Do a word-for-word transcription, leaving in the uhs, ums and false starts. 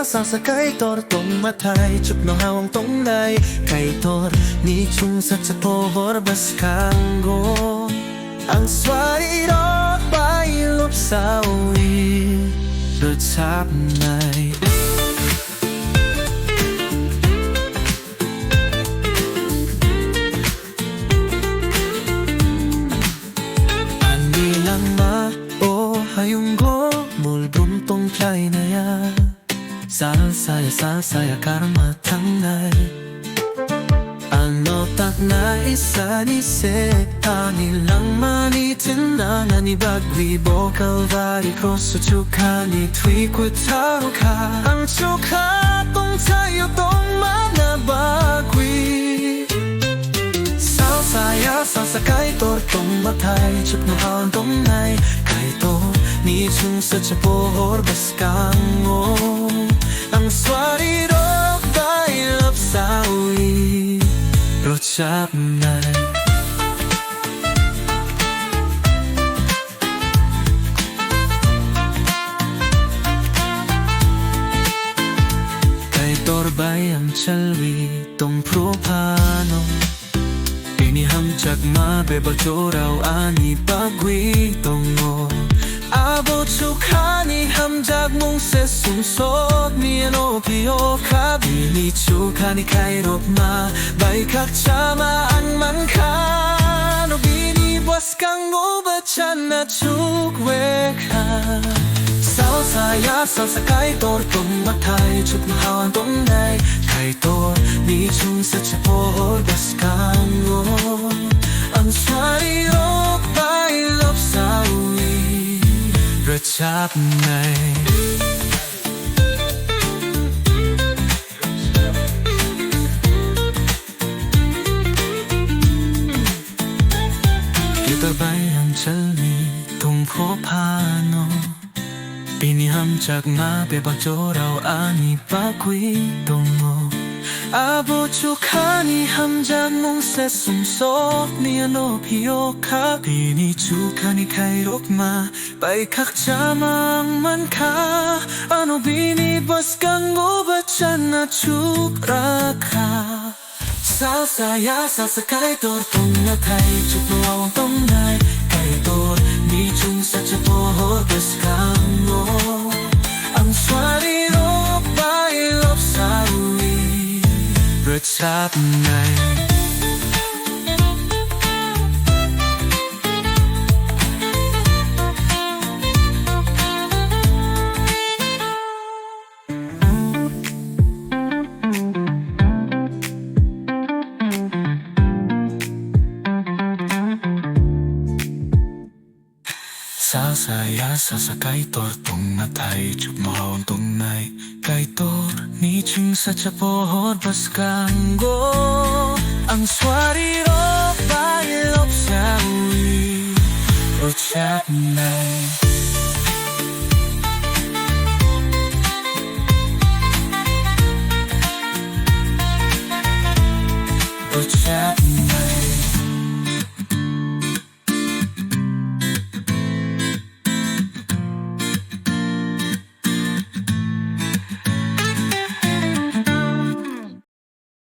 Salsa Kaitor tongma thai chukno hawng tongnai, Kaitor ni chwngsacha pohor bwskango ang swari rok bai lobsawi rwchapnai. Ani langma o hayungo mulbrum tongkhlainaya. Salsaya, salsaya karma thangnai. Ano takna isani se ani langmani thinanani bagwi bo Kalvari cross-o chukhani thwi kwthar kha. Ang chukha tongsaio tongmana bagwi. Salsaya salsa Kaitor tongma thai chukno hawng tongnai, Kaitor ni chwngsacha pohor bwskango ang swari rok bai lobsawi rwchapnai. Kaitor bai ang chalwi tongphru phano, bini hamjakma bebak jorao ani bagwi tongo. Abo chukhani hamjakmung se sumsokni ano phiyokha, bini chukhani khairokma bai khakchangma ang mankha, ano bini bwskango bachanna chuk wekha. Salsaya salsa Kaitor tongma thai chukno hawng tongnai, Kaitor ni chwngsacha pohor bwskango ang swari rok bai lobsawi rwchapnai. Kaitor bai ang chalwi tongphu phano, bini hamjakma bebak jorao ani bagwi tongo. Abo chukhani hamjakmung se sumsokni ano phiyokha, bini chukhani khairokma bai khakchangma ang mankha, ano bini bwskango bachanna chuk rakha. Salsaya salsa Kaitor tongma thai chukno hawng tongnai, Kaitor ni chwngsacha pohor bwskango ang swari rok bai lobsawi rwchapnai. Salsaya salsa Kaitor tongma thai chukno hawng tongnai, Kaitor ni chwngsacha pohor bwskango ang swari rok bai lobsawi rwchapnai. Rwchapnai.